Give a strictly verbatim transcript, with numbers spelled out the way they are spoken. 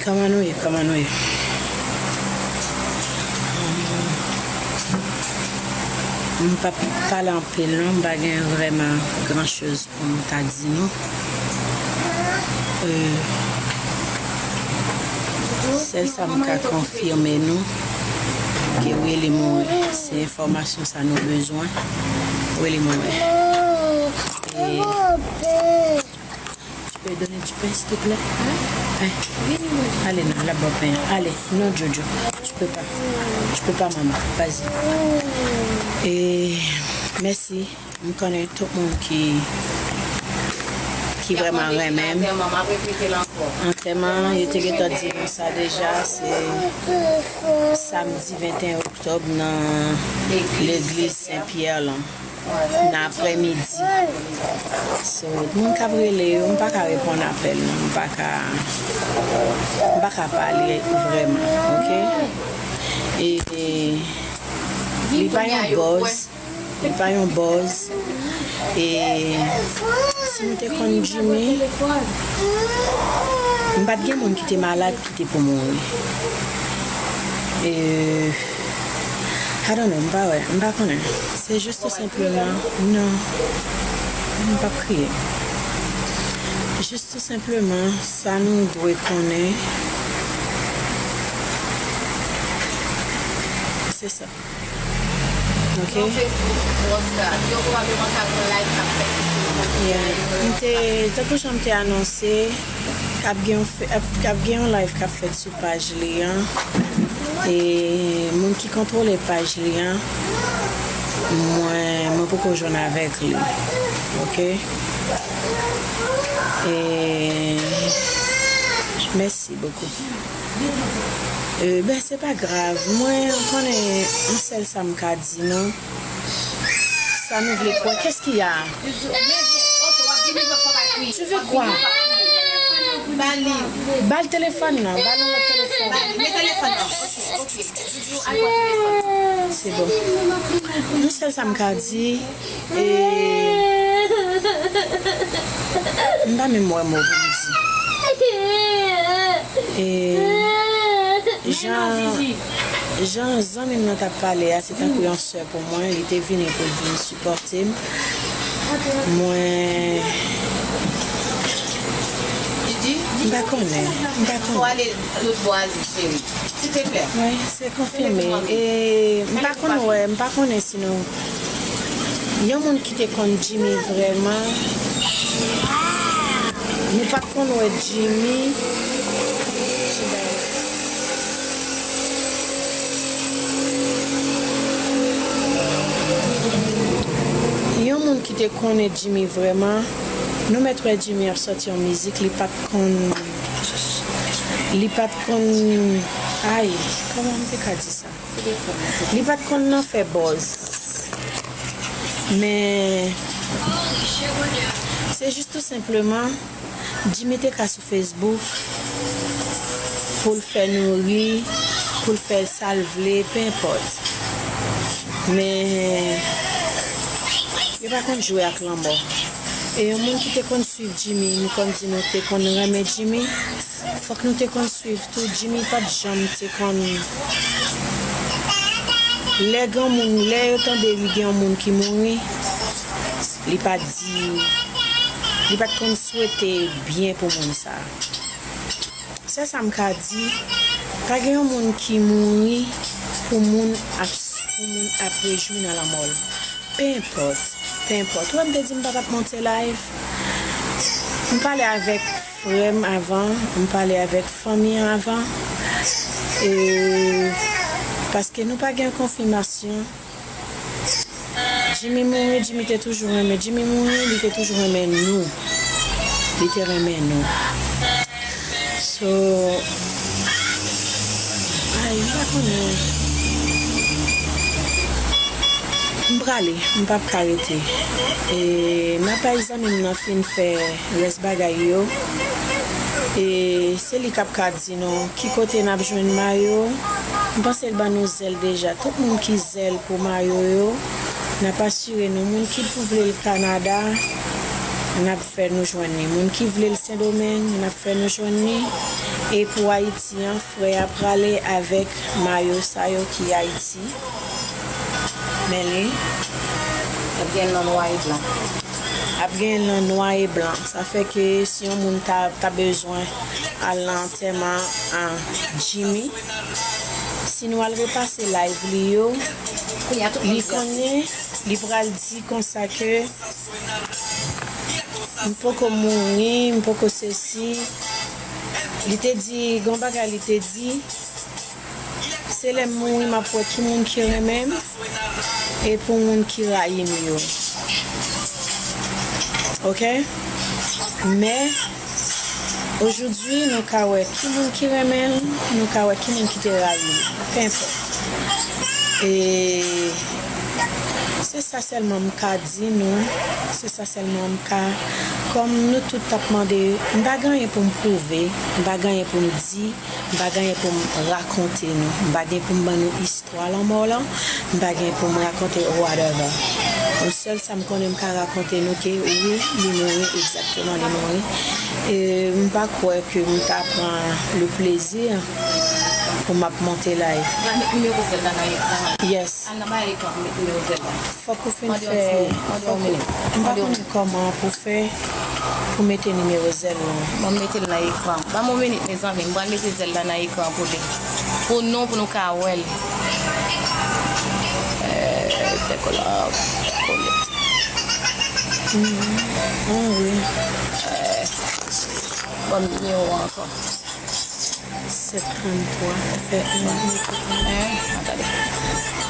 Kòman nou ye? Kòman nou ye? M p ap pale anpil non, m pa gen vrèman gran choz pou m ta di nou. Euh, sèl sa m ka konfime nou, ke Willy mouri, se enfòmasyon sa nou bezwen. Willy mouri. E Tu peux donner du pain, s'il te plaît? Hein? Allez, non, la bonne pain. Allez, non, Jojo. Tu peux pas. Tu peux pas, maman. Vas-y. Et merci. M konnen tout moun ki, ki vrèman renmen m. Antèman, yo te gentan di nou sa deja, se samdi venteyen oktòb nan legliz Sen Pyè lan. Nan aprèmidi. So, moun k ap rele yo, m pa ka reponn apèl nou, m pa ka, m pa ka pale vrèman, oke? E, e, li pa yon buzz, li pa yon buzz. E si nou te konn Jimmy, m pa t gen moun ki te malad ki te pou mouri. E, I don't know, m pa wè, m pa konnen. Se jis tou senpleman, non, m p ap kriye. Jis tou senpleman, sa nou dwe konnen, se sa. Ok? Yeah. M te, tankou jan m te anonse, k ap gen yon fe-, ap, k ap gen yon live k ap fèt sou paj li an. E moun ki kontwole paj li an, mwen, mwen poko jwenn avèk li. Ok? E mèsi bokou. E ben, se pa grav. Mwen, ou konnen, yon sèl sa m ka di nou. Sa nou vle kwè? Qu'est-ce qu'il y a? Tu veux quoi? Ba l telefòn nan, ba l yon lòt telefòn. Se bon. Yon sèl sa m ka di, e, m pa menm wè mo pou m di. E, jan, jan zanmi m nan t ap pale a, se tankou yon sè pou mwen, li te vini pou l vin sipòte m. Mwen, m pa konnen, m pa konnen. Wi, se konfime. E m pa konn wè, m pa konnen si nou, yon moun ki te konn Jimmy vrèman, nou pa t konn wè Jimmy. Yon moun ki te konnen Jimmy vrèman, nou mèt wè Jimmy ap sòti yon mizik, li pa t konn, li pa t konn, ay, kòman m te ka di sa? Li pa t konn nan fè buzz. Men, se jis tou senpleman, Jimmy te ka sou Facebook pou l fè nou ri, pou l fè sa l vle, pe enpòt. Men, yo pa konn jwe ak lanmò. E yon moun ki te konn swiv Jimmy, nou konn di nou te konn renmen Jimmy, fòk nou te konn swiv tou. Jimmy pa t janm te konn, lè granmoun, lè yo tande li gen yon moun ki mouri, li pa t di, li pa t konn swete byen pou moun sa a. Sèl sa m ka di, pa gen yon moun ki mouri pou moun ap, pou moun ap rejwi nan lanmò l. Pe enpòt, pe enpòt. Ou wè m te di m pa t ap monte live? M pale avèk frè m avan, m pale avèk fanmi an avan. E, paske nou pa gen konfimasyon. Jimmy mouri, Jimmy te toujou renmen. Jimmy mouri, li te toujou renmen nou. Li te renmen nou. So, ay, m pa konnen. M prale, m p ap ka rete. E m ap bay zanmi m nan fin fè rès bagay yo. E se li k ap ka di nou ki kote n ap jwenn mayo. M panse l ban nou zèl deja. Tout moun ki zèl pou mayo yo, n ap asire nou. Moun ki pou vle l Kanada, n ap fè nou jwenn li. Moun ki vle l Sendomeng, n ap fè nou jwenn li. E pou Ayiti an, frè a prale avèk mayo sa yo ki Ayiti. Men li. Ap gen nan nwa e blan. Ap gen nan nwa e blan. Sa fè ke si yon moun ta, ta bezwen al nan antèman an Jimmy, si nou al repase live li yo, li konnen, li pral di konsa ke m poko mouri, m poko sesi. Li te di, gon bagay li te di, se lè m mouri m ap wè ki moun ki renmen m e pou moun ki rayi m yo. Oke? Men, ojoudwi, nou ka wè ki moun ki renmen l, nou ka wè ki moun ki te rayi l. Penenpòt. E se sa sèlman m ka di nou, se sa sèlman m ka, kòm nou tout t ap mande, m pa gen anyen pou m pwouve, m pa gen anyen pou m di, m pa gen anyen pou m rakonte nou, m pa gen pou m ban nou istwa lanmò lan, m pa gen pou m rakonte whatever. Yon sèl sa m konnen m ka rakonte nou ke wi, li mouri, egzakteman li mouri. E m pa kwè ke m ta pran le plezi pou m ap monte live. Pral met nimewo zèl la nan ekran an. Yes. Al nan ba ekran pou met nimewo zèl la. Fòk ou fin fè, fòk ou, m pa konnen kòman pou fè pou mete nimewo zèl ou an. Ban m mete l nan ekran. Ban m yon minit, mezanmi. M pral mete zèl la nan ekran pou li. Pou nou, pou nou ka wè l. Eh, tèkolòb, tèkolòb. Mhm. Ah, wi. Eh, ban m nimewo an ankò. Sèt trannntwa, fè en. Eh, ah, gade.